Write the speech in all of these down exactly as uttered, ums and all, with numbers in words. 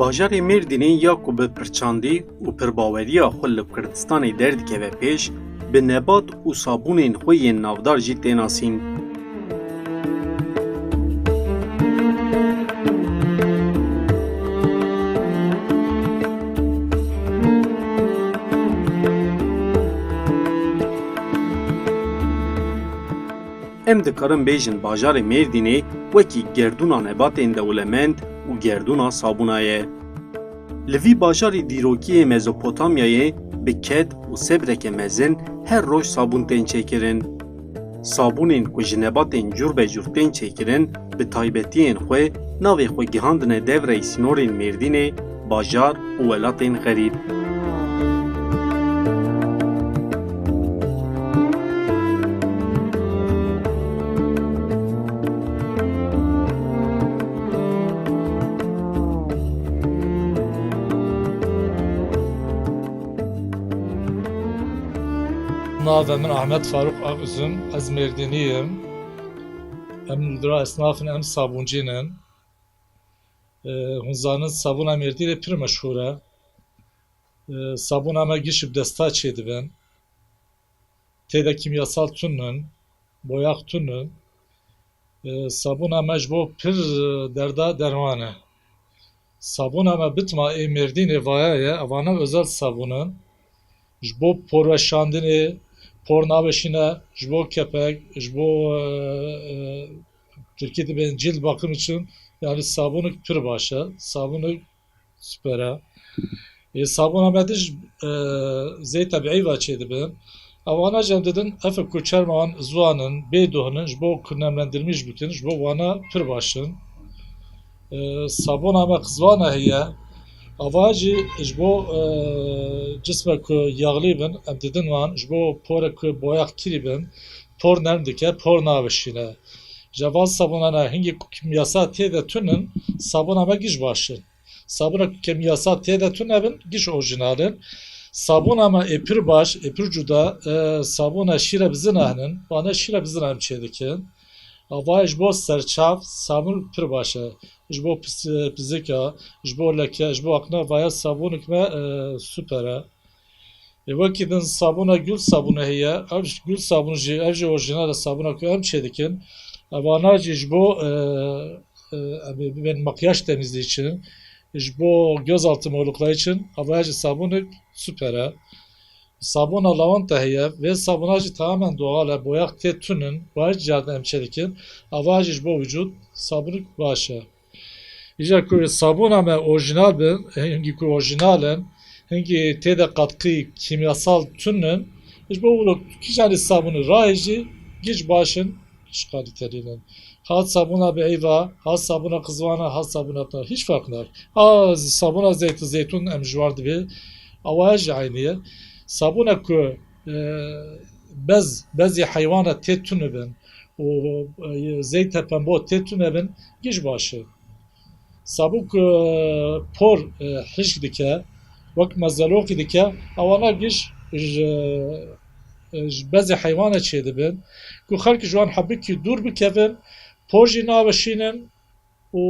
Bajarê Mêrdînê ya ku bi pirçandî û pirbaweriya xwe li Kurdistanê derdikeve pêş, bi nebat û sabûnên xwe yên navdar jî tê nasîn. Em dikarin bêjin bajarê Mêrdînê wekî gerdûna nebatên dewlemend û gerdûna sabûna ye. Li vî bajarî dîrokî yê Mezopotamyayê bi ked û sebreke mezin her roj sabûn tên çêkirin. Sabûnên ku ji nebatên cûr be cûr tên çêkirin, bi taybetiyên xwe navê xwe gihandine devreyê sînorên Mêrdînê, bajar û welatên xerîb. Navê min Ahmet Faruk Aküzüm, ez Mêrdînî yim. Em li dira esnaf in, em sabûncî ne. E, hûn zanin sabûna Mêrdînê pir meşhûr e. E, sabûna me giş bi desta çêdibin. Tê de kîmyasal tune in, boyax tune in. E, sabûna me ji bo pir, e, derda derman e. Sabûna me Bitma ê Mêrdînê vaya ye, evana özel sabûn in. Ji bo porweşandinê, por naweşîne, ji bo kepek, ji bo, e, e, Tirkî dibên cilt bakım için, yani sabûnik pir baş e. Sabûnik Super e. Ê, sabûna me dij, e, zeyta bi eyva çêdibin. Ewana jî em didin, ev ku çerma wan ziwan in, bê duhnin, ji bo ku nemlendirmîş bikin, ji bo wana pir baş in. E, sabûna me qizwana heye. Ava jî ji bo, e, cisme ku yaxlî bin, em didin wan, ji bo pore ku boyax kirî bin, por nerm dike, por navişîne. Ji van sabûnana hingî ku kîmyasal tê de tunin, sabûna me giş baş in. Sabûna ku kîmyasal tê de tune bin, giş orjinal in. Sabûna me ê pir baş, ê pir cuda, e, sabûna şîre bizina hinin. Vana şîre bizina em çêdikin. Ava ji bo serçav, sabûn pir baş e. Ji bo pis-, pizika, ji bo leke, ji bo aqina vaya sabûnik me, e, super e. E, wekî din sabûna gul sabûne heye. Ev gul sabûn jî, ev jî orjinal e sabûna ku em çêdikin. Evana jî ji bo, e, e, em ê bibên makyaj temizliği için, ji bo gözaltı morlukları için, ava jî sabûnik super e. Sabûna lavanta heye. Vê sabûna jî tamamen doğal e. Boyax tê tunin. Ava jî carde em çêdikin. Ava jî ji bo vücut sabûnik baş e. Îcar ku sabûna me orjinal bin, hingî ku orjinal in, hingî tê de katkî kîmyasal tunin, ji bo wilo kîjanî sabûnî rahê jî giş baş in, giş kalîtelî ne. Ha sabûna bi eyva, ha sabûna qizwana, ha sabûna tuna, hiç fark nake. Ha sabûna zeyt, zeytûn em ji wan dibê, awa jî eynî ye. Sabûna ku, e, bez, bezê heywana tê tune bin û, e, zeytê pembo tê tune bin, giş baş e. Sabûn ku, e, por, e, hişk dike, wek mezelokî dike, ewana giş ji, e, ji bezê heywana çêdibin, ku xelk ji wan hebikî dûr bikevin, por jî naweşînin û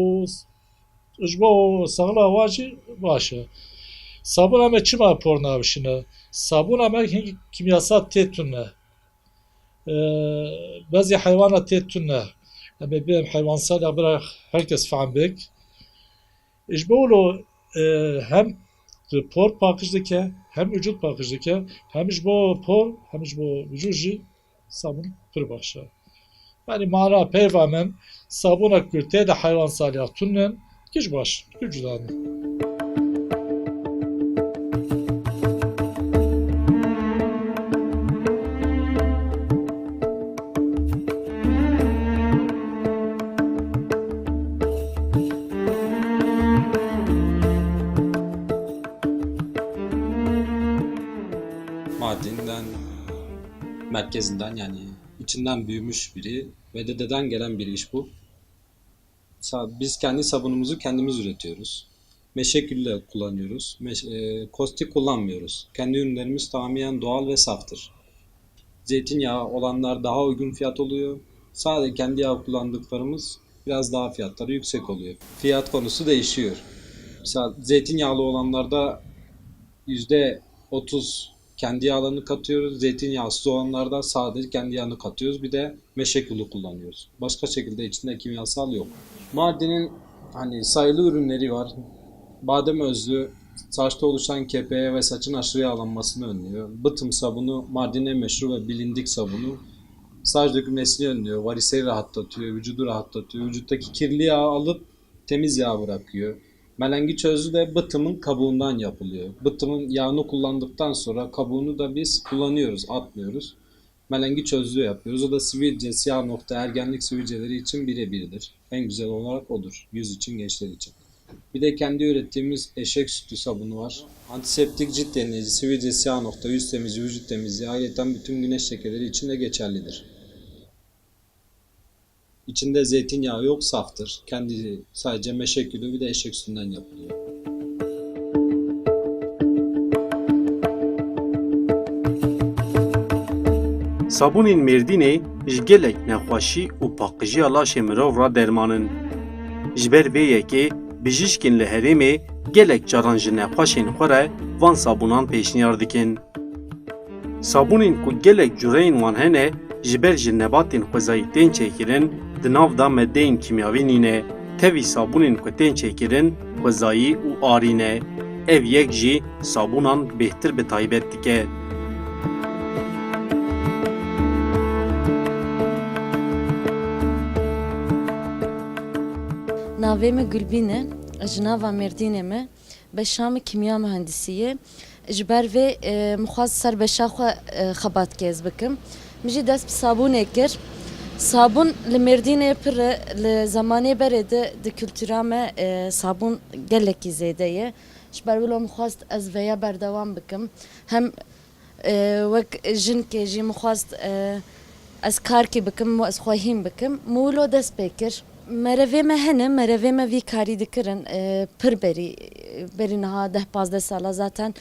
Ji bo sexla wan jî baş e. Sabûna me çima por navişîne? Sabûna me hingî kîmyasal tê tune. Ee, Bezî heywana tê tune. Em ê bêm heywansal ya bira herkes fehm bik. Ji bo wilo, e, hem por paqij dike, hem vücut paqij dike, hem ji bo por, hem ji bo vücut jî sabûn pir baş e. Yanî mana peyva min, sabûna ku tê de heywansaliya tunin, giş baş, giş cuda ne. Mardin'den, merkezinden, yani içinden büyümüş biri ve dededen gelen bir iş bu. Sa-, biz kendi sabunumuzu kendimiz üretiyoruz. Meşe külü kullanıyoruz. Meş-, e, kostik kullanmıyoruz. Kendi ürünlerimiz tamamen doğal ve saftır. Zeytinyağı olanlar daha uygun fiyat oluyor. Sade kendi yağ kullandıklarımız biraz daha fiyatları yüksek oluyor. Fiyat konusu değişiyor. Mesela zeytinyağlı olanlarda yüzde otuz kendi yağlarını katıyoruz. Zeytinyağsız olanlarda sadece kendi yağını katıyoruz. Bir de meşe külü kullanıyoruz. Başka şekilde içinde kimyasal yok. Mardin'in hani sayılı ürünleri var. Badem özlü saçta oluşan kepeğe ve saçın aşırı yağlanmasını önlüyor. Bıtım sabunu Mardin'in en meşhur ve bilindik sabunu. Saç dökülmesini önlüyor. Variseyi rahatlatıyor, vücudu rahatlatıyor. Vücuttaki kirli yağı alıp temiz yağ bırakıyor. Melengiç özü de bıtımın kabuğundan yapılıyor. Bıtımın yağını kullandıktan sonra kabuğunu da biz kullanıyoruz, atmıyoruz. Melengiç özlüğü yapıyoruz. O da sivilce, siyah nokta, ergenlik sivilceleri için birebirdir. En güzel olarak odur. Yüz için, gençler için. Bir de kendi ürettiğimiz eşek sütü sabunu var. Antiseptik, cilt yenileyici, sivilce, siyah nokta, yüz temizliği, vücut temizliği, ayrıca bütün güneş lekeleri için de geçerlidir. İçinde zeytinyağı yok, saftır. Kendi sadece meşe külü, bir de eşek sütünden yapılıyor. Sabûnên Mêrdînê ji gelek nexweşî û paqijiya laşê mirov re derman in. Ji ber vê yekê bijîşkên li herêmê gelek caran ji nexweşên xwe re van sabûnan pêşniyar dikin. Sabûnên ku gelek cureyên wan hene, ji ber ji nebatên xwezayî tên çêkirin, di nav de madeyên kîmyavî nîne. Tevî sabûnên ku tên çêkirin, xwezayî û arî ne. Ev yek jî sabûnan bêhtir bi taybet dike. Navê min Gulbîn e, ji nava Mêrdînê me. Beşa min kîmya mühendisî ye. Ji ber vê, e, min xwest ser beşa xwe, e, xebatkêz bikim. Min jî dest bi sabûnê kir. Sabûn li Mêrdînê pir e, li zemanê berê de di kultura me, e, sabûn gelekî zêde ye. Ji ber wilo min xwest ez veya berdewam bikim. Hem E, wek jinkê jî min xwest, e, ez karkî bikim, ez xwe hîn bikim. Min wilo dest pê kir. Merevê me hene, merevê me vî karî dikirin, e, pir berî, berî niha deh pazdeh sala zaten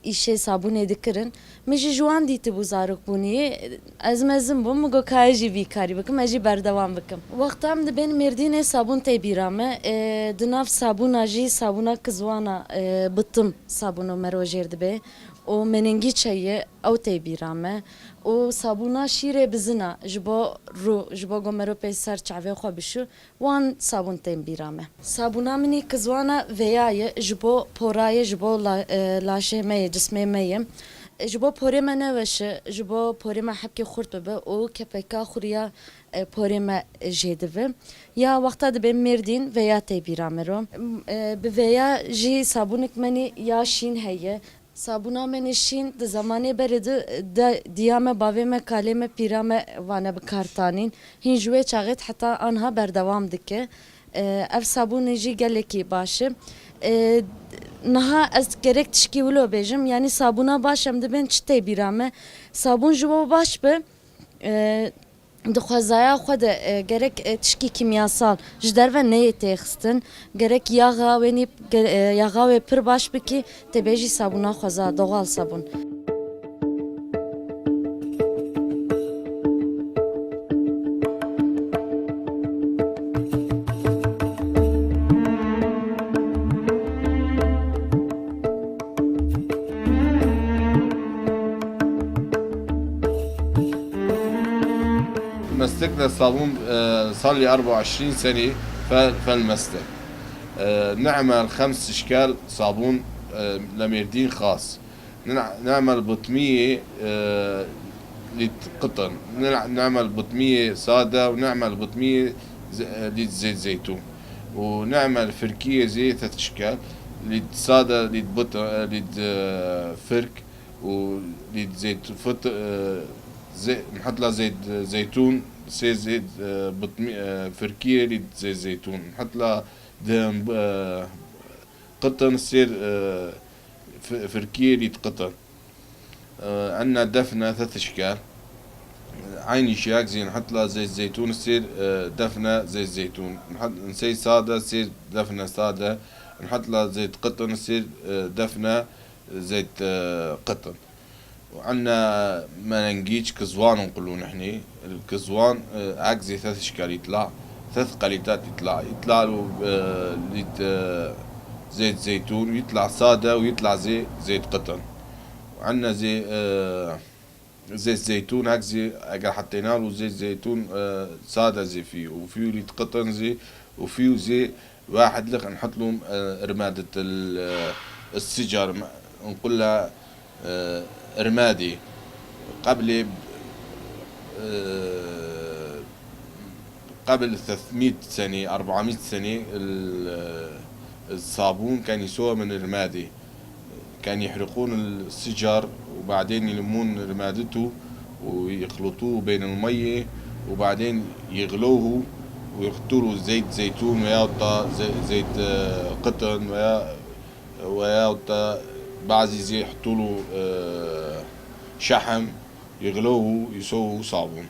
îşê sabûnê dikirin. Min jî ji wan dîtibû zarokbûniyê, ez mezin bûm, min got ka ez jî vî karî bikim, ez jî berdewam bikim. Wexta em dibên Mêrdînê sabûn tê bîra me, e, di nav sabûna jî sabûna kizwana, e, bitim sabûno me ro jêr dibe. û menengî çayê ew tê bîra me û sabûna şîrê bizina ji bo rû, ji bo ku mero pê ser çavê xwe bişû, wan sabûn tên bîra me. Sabûna min î kizwana veya ye, ji bo pora ye, ji bo la-, e, laşê me ye, cismê me ye. Ji bo porê me neweş e, ji bo porê me hebkê xurt bibe û kepeka xuriya, e, porê me jê dibe. Ya wexta dibê Mêrdîn veya tê bîra me ro. E, bi veya jî sabûnik menî ya şîn heye. Sabûna me nişîn di zemanê berê de, de diya me, bavê me, kalê me, pîra me vane bi kar tanîn. Hîn ji wê çaxê heta anha berdewam dike. E, ev sabûnê jî gelekî baş e. E, niha ez gerek tişkî wilo bêjim, yanî sabûna baş em dibên çi tê bîra me? Sabûn ji bo baş be, e, Di xwezaya xwe de, e, gerek, e, tişkî kîmyasal ji derve neyê têxistin. Gerek yaxa wê nî, ge-, e, yaxa wê pir baş bikî, tê bêjî sabûna xweza, doğal sabûn. Tek de sabûn, e, salî erba û eşrîn senî fe-, felmeste. E, نعمل خمس اشكال صابون, e, لميردين خاص. نع-، نعمل بطمية, e, للقطن. نع-، نعمل بطمية سادة ونعمل بطمية ز-, e, للزيت زيتون. ونعمل فركية زي ثلاث اشكال. للسادة، للبط-, e, للفرك، وللزيت فط-, e, زي-, نحط لها زيت زيتون، تصير زيت, آه، بطمي-، آه، فركية لزيت زيتون. نحط لها د-، آه، قطن، تصير، آه، ف-، فركية لقطن. آه، عندنا دفنة ثلاث أشكال. عيني شياك زي نحط لها زيت زيتون، تصير، آه، دفنة زيت زيتون. نحط، نسي سادة، تصير دفنة سادة. نحط لها زيت قطن، تصير، آه، دفنة زيت، آه، قطن. وعندنا مننجيج كزوان نقولوا نحن. الكزوان، آه، هاك زي ثلاث اشكال يطلع، ثلاث قاليتات يطلع. يطلع له، آه، ليت-، آه، زيت زيتون، ويطلع سادة، ويطلع زي زيت قطن. وعندنا زي، آه، زيت زيتون هاك زي، اگر حطينا له زيت زيتون، آه، سادة زي فيه، وفيه ليت قطن زي، وفيه زي واحد لخ نحط لهم، آه، رمادة ال-، آه، السجر، م-، نقول لها، آه، رمادي. قبل، آه، قبل ثلاثمية سنة، أربعمية سنة، ال-، آه، الصابون كان يسوى من رمادي. كان يحرقون السجر، وبعدين يلمون رمادته ويخلطوه بين المية، وبعدين يغلوه ويحطوا له زيت زيتون، ويا وتا زي-، زيت، آه، قطن، ويا، ويا وتا بعض زي يحطوا له، آه، شحم، يغلوه ويسووه صابون.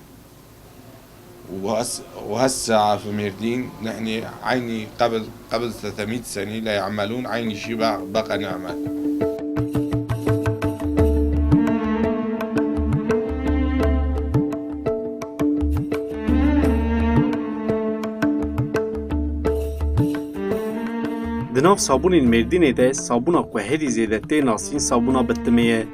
وهس-، وهسه في ميردين نحن عيني قبل، قبل ثلاثمية سنة لا يعملون، عيني شي بق-، بقى نعمل. Di nav sabûnên Mêrdînê de sabûna ku herî zêde tê nasîn sabûna bitimê ye.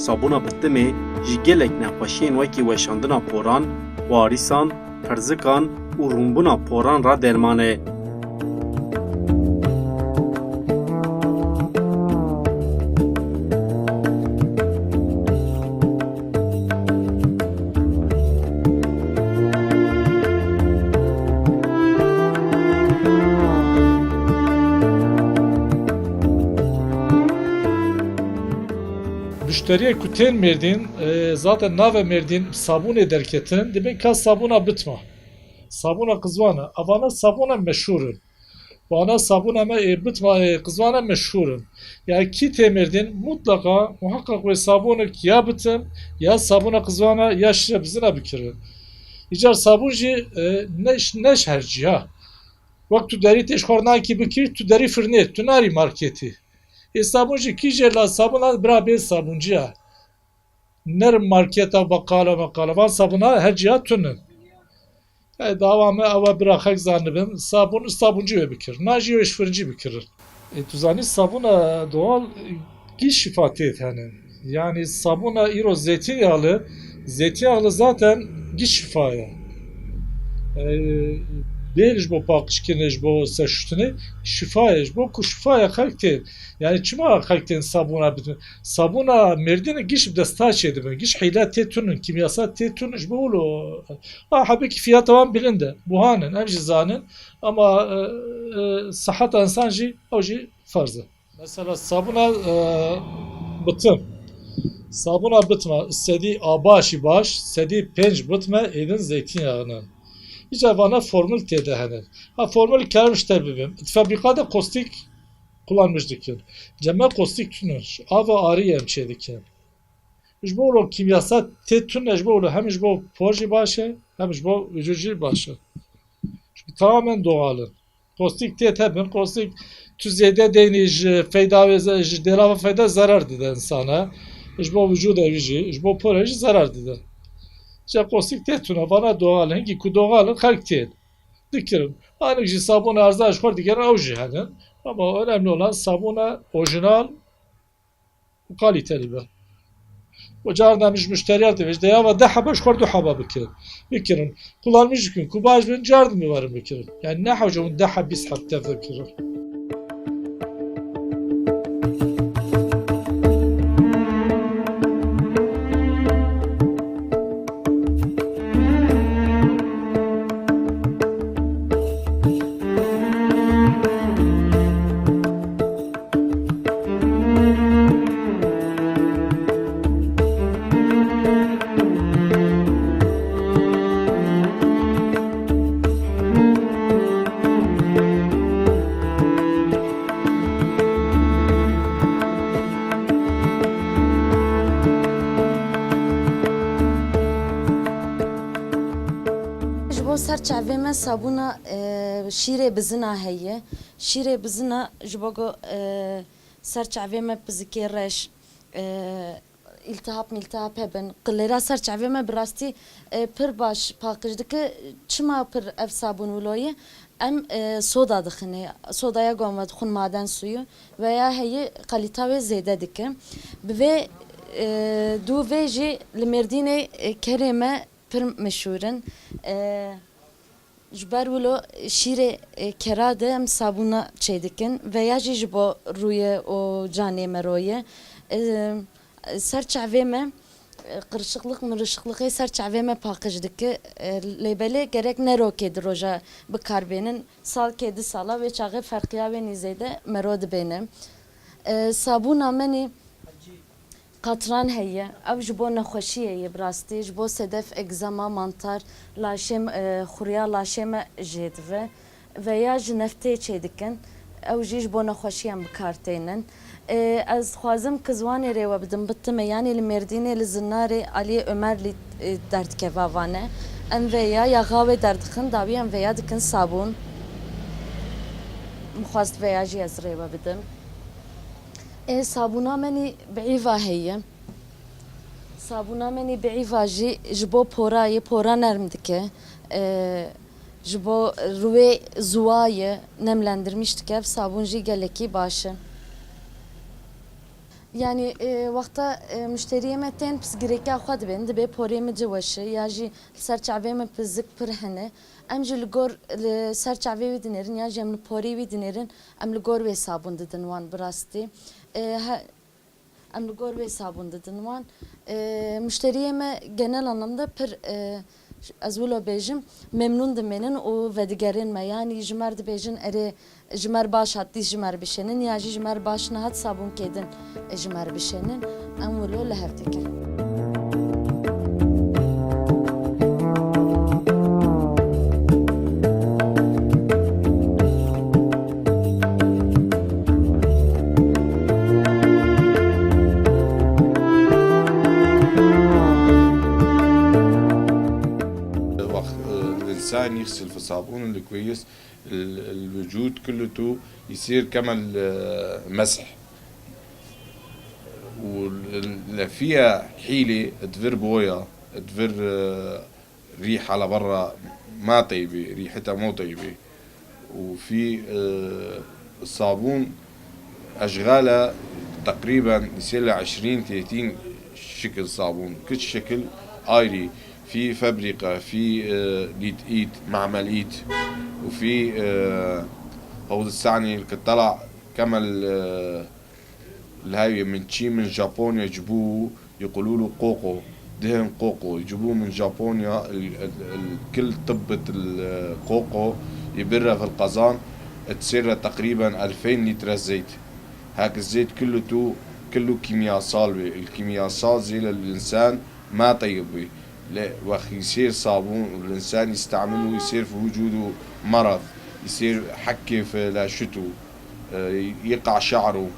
Sabûna bitimê ji gelek nexweşiyên wekî weşandina poran, warîsan, pirzikan û rûnbûna poran re derman e. Muşteriyê ku tên Mêrdîn, e, zaten navê Mêrdîn sabûnê derketin, dibên ka sabûna bitma. Sabûna qizwana. Avana sabûna meşhûr in. Vana sabûna me ê bitma ê qizwana meşhûr in. Ya kî tê Mêrdîn, mutlaka, muhakkak wê sabûnek ya bitim, ya sabûna qizwana, ya şire bizina bikirin. Îcar sabûn jî, e, neş, neş her cî ha. Wek tu derî têj xwarnakî bikî, tu derî firnê, tu narî marketî. Ê sabûn jî kî jê la sabûn la bira bê sabûnciya. Nerim marketa, beqala, meqala. Van sabûna her ciya tun in. E, dawa me ew e bira xelk zanibin. Sabûn, sabûncî wê bikir. Na jî wê ji firincî bikirin. E, tu zanî sabûna doğal, e, giş şifa tê hene. Yani sabûna îro zeytinyağlı, zeytinyağlı zaten giş şifa ye. E, bêl ji bo paqijkirinê, ji bo serşûtinê, şifa ye. Ji bo ku şifa ye xelk tên. Yani çima xelk tên sabûna bitin? Sabûna Mêrdînê giş bi desta çêdibin. Giş hîle tê tun in, kîmyasal tê tun in, ji bo wilo. Ha, hebekî fiyata wan bilind e. Buhan in, em jî zanin. Ama, e, e, siheta însan jî, ew jî ferz e. Mesela sabûna, e, bitim. Sabûna bitma, sedî a başî baş, sedî pênc bitme êdin zeytinyağının. Îca vana formül tê de hene. Ha, formül karin ji te bibim. Di fabrîka de kostîk kullanmış dikin. Cem me kostîk tun in. Av û arî em çê dikin. Ji bo wilo kîmyasal tê tune, ji bo wilo hem ji bo por jî baş e, hem ji bo vücûd jî baş e. Çünkü tamamen doğal in. Kostîk tê te bin, kostîk tu zêde deynî ji feyda ve ze-, ji dêla ve feyda zerar dide insana. Ji bo vücûdê wî jî, ji bo porê jî zerar dide. Çeqosîk tê tune, vana doğal, hingî ku doğal in, xelk tên dikirin. Anik jî sabûna erzan ji xwe digerin, ew jî henin. Ama önemli olan sabûna orijinal û kalîtelî be. Û carna min ji muşteriyan dibêje, deya ve deh hebe ji xwe du hebe bikirin. Bikirin. Kullanmış dikin, ku baş bin, carna min werin bikirin. Yani ne hewce hûn deh heb, bîst heb tev bikirin. Ji bo ser çavê me sabûna, e, şîrê bizina heye. Şîrê bizina ji bo ku, e, ser çavê me pizikê reş, e, îltihap mîltihap hebin. Qilêra ser çavê me bi rastî, e, pir baş paqij dike. Çima pir ev sabûn wilo ye? Em, e, soda dixinê. Sodaya ku em vedixwin maden suyu veya heyî kalîta wê zêde dike. Bi vê, e, dû vê jî li Mêrdînê, e, kerê me pir meşhûr in. E, Ji ber wilo şîrê, e, kera de em sabûna çêdikin veya jî ji bo rûyê û canê me roye. E, ser çavê me, e, qirişiqliq mirişiqliqê ser çavê me paqij dike. E, lê belê gerek ne rokê di roja bi kar bênin. Salkê, du sala wê çaxê ferqiya wê nîzeyde mero dibêne. E, sabûna me nî Qatran heye. Ew ji bo nexweşiyê ye bi rastî. Ji bo sedef, egzama, mantar, laşê me, e, xuriya laşê me jê dive. Veya ji neftê çêdikin. Ew jî ji bo nexweşiyan bi kar tênin. E, ez dixwazim ku ziwanê rê we bidim, bi time, yanî li Mêrdînê, li Zinarê, aliyê Omerlî, e, derdikeva vane. Em veya yaxa wê derdixin, dawî em veya dikin sabûn. Min xwest veya jî ez rê we bidim. Ê, sabûna me nî bi îva heye. Sabûna me nî bi îva jî ji bo pora ye, pora nerm dike. Ê, ji bo rûyê ziwa ye, nemlendirmiş dike. Ev sabûn jî gelekî baş e. Yanî, ê, wexta, ê, muşteriyê me tên, pirsgirêka xwe dibên, dibê porê min ci weş e, ya jî li ser çavê min pizik pir hene. Em jî li gor, li ser çavê wî dinêrin, ya jî em li porê wî dinêrin, em li gor wê sabûn didin wan bi rastî. Ê, he, Em li gor wê sabûn didin wan. Ee, muşteriyê me genel anlamda pir, e, ez wilo bêjim, memnûn dimênin û vedigerin me. Yanî ji me re dibêjin, erê, ji me re baş hat, dîs ji me re bişênin, ya jî ji me re baş nehat, sabûnkê din ji me re bişênin. Em wilo li hev dikin. وقت، آه، الإنسان يغسل في الصابون الكويس، ال-، الوجود كله يصير كما المسح. وال-، فيها حيلة تفر بويا، تفر، آه، ريحة لبرا ما طيبة، ريحتها مو طيبة. وفي، آه، الصابون أشغالها تقريبًا يصير لها عشرين ثلاثين شكل صابون، كل شكل آيري، في فابريكا، في، آه، ليت إيت، معمل إيت، وفي، آه، هو السعني اللي طلع كمل، آه، الهاوية من تشي من جابونيا جبوه، يقولوا له قوقو، دهن قوقو، يجيبوه من جابونيا، ال-، ال-، ال-، كل طبة القوقو يبرها في القازان، تصير لها تقريبًا ألفين لتر زيت. هاك الزيت كله تو-، كله كيمياصال بي. الكيمياصال زي للإنسان ما طيب بي. لا، وقت يصير صابون والإنسان يستعمله يصير في وجوده مرض، يصير حكة في لاشته. آه، يقع شعره،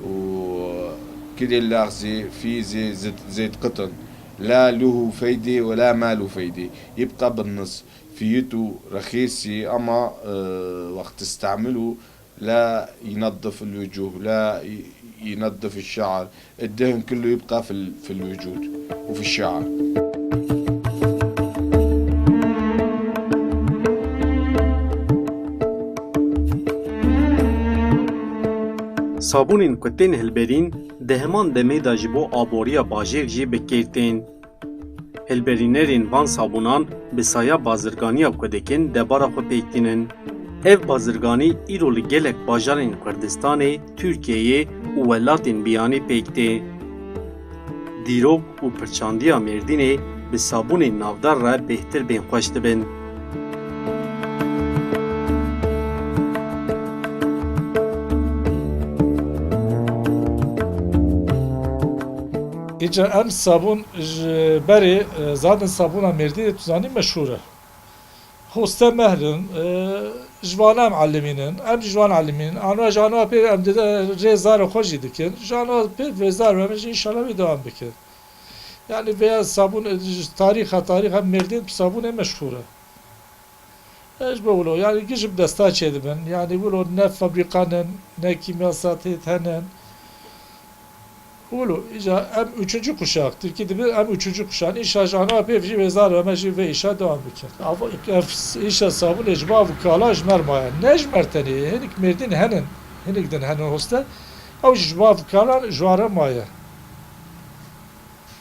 وكل اللي أخذي في زي-، زيت، زيت قطن، لا له فايدة ولا ما له فايدة، يبقى بالنص. فيته رخيصة، أما، آه، وقت تستعمله لا ينظف الوجه، لا ي-، ينظف الشعر، الدهن كله يبقى في ال-، في الوجود وفي الشعر. Sabûnên ku tên hilberîn di heman demê de ji bo aboriya bajêr jî bi kêr tên. Hilberînerên van sabûnan bi saya bazirganiya ku dikin debara xwe pêk tînin. Ev bazirganî îro li gelek bajarên Kurdistanê, Tirkiyeyê û welatên biyanî pêk tê. Dîrok û pirçandiya Mêrdînê bi sabûnên navdar re bêhtir bên xweş dibin. Îca em sabûn ji berê, e, zaten sabûna Mêrdînê tu zanî meşhûr e. Hoste mehr in, e, ji wana em elimînin, em ji wan elimînin. Anwa ji anwa pê em dide rê zarê xwe jî dikin. Ji anwa pê vê zarê me jî înşallah wê dewam bikin. Yani vê sabûn, e, ji tarîxa, tarîxa Mêrdîn bi sabûnê meşhûr e. E, ji bo wilo, yani gijim desta çêdibin. Yani wilo ne fabrîkan in, ne kîmyasatê henin. Wilo, îca em üçüncü kuşak, Tirkî dibin em üçüncü kuşak. Înşallah ji ana pê jî vê zarê me jî vê îşa devam bikin. Av-, ev îşa sabûnê ji bav û kala ji me re maye. Ne ji me re tenê, hinek Mêrdîn henin, hinek din henin hoste. Ew jî ji bav û kalan ji wan re maye.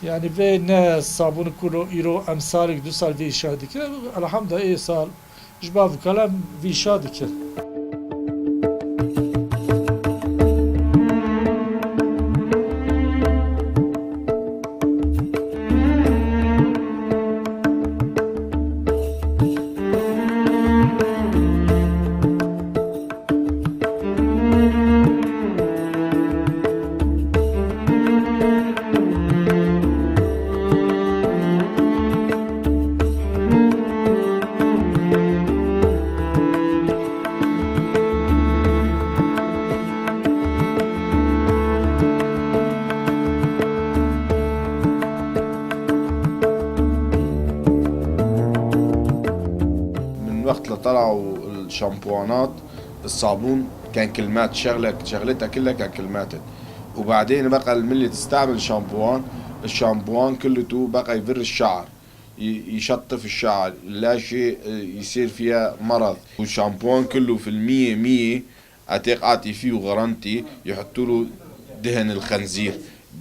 Yani vê ne sabûn ku îro em salek du sal vê îşa dikin. Elhamdulillah ê sal ji bav û kalan vî şa dikin. من وقت لطلعوا الشامبوانات، الصابون كان كلمات، شغلة، شغلتها كلها كان كلمات. وبعدين بقى الملة تستعمل شامبوان، الشامبوان كلته بقى يضر الشعر، ي-، يشطف الشعر، لا شيء، آه، يصير فيها مرض. والشامبوان كله في المية مية، أتيق أعطي فيه غرانتي، يحطوا له دهن الخنزير.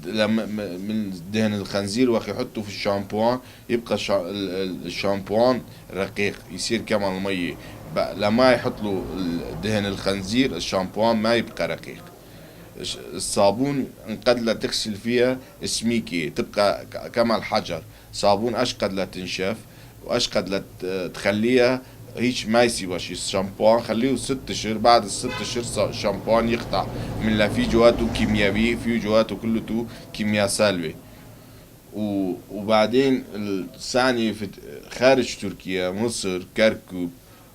لما م-، من دهن الخنزير وقت يحطوا في الشامبوان، يبقى الشا-، ال-، ال-، الشامبوان رقيق، يصير كما المية. ب-، لما يحط له ال-، دهن الخنزير، الشامبوان ما يبقى رقيق. الش-، الصابون انقد لا تغسل فيها سميكة، تبقى ك-، كما الحجر. صابون أشقد لا تنشف، وأشقد لا ت-، تخليها هيك ما يسوى شي. الشامبوان خليه ست أشهر، بعد الست أشهر ص-، الشامبوان يقطع من لا في جواته كيمياوية، في جواته كلته كيمياء سالبة. و-، وبعدين الثانية في ت-، خارج تركيا، مصر، كركوك،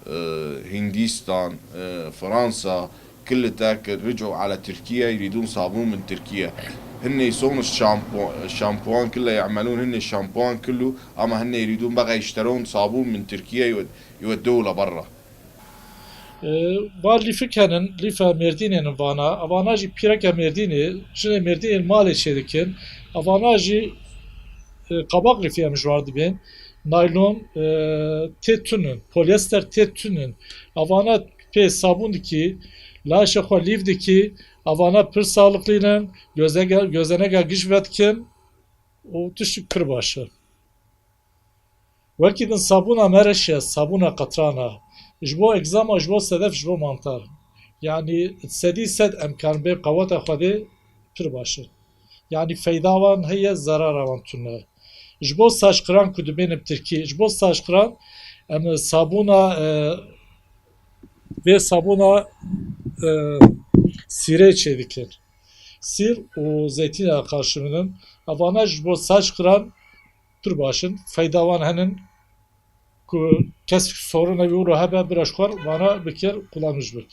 آه، هندستان، آه، فرنسا، كل تاك رجعوا على تركيا يريدون صابون من تركيا. هن يصون الشامبو-، الشامبوان كله يعملون هن الشامبوان كله، أما هن يريدون بقى يشترون صابون من تركيا يود-، يودوه لبرا. E, va lîfik henin, lîfa Mêrdînê nin vana, avana jî pîreka Mêrdînê, jinê Mêrdînê malê çêdikin, avana jî, e, qabaq lîfî em ji war dibên, naylon, e, tê tunin, polyester tê tunin. Avana pê sabûn dikî, laşê xwe lîf dikî, avana pir sağlıklı nin, gözege-, gözenega giş vedikin û tiştik pir baş e. Wekî din sabûna mereş e, sabûna qetrana. Ji bo egzama, ji bo sedef, ji bo mantar. Yanî sedî sed em karin bê qeweta Xwedê pir baş in. Yanî feyda wan heye, zerara wan tune. Ji bo saç qiran ku dibêne bi tirkî, ji bo saç qiran em sabûna, e, vê sabûna, e, sîrê çêdikin. Sîr û zeytîna qarşimînin. Evana ji bo saç qiran pir baş in. Feyda wan henin ku kes sorun ev ûro hebe bira ji xwe vana bikir, qulanij bik.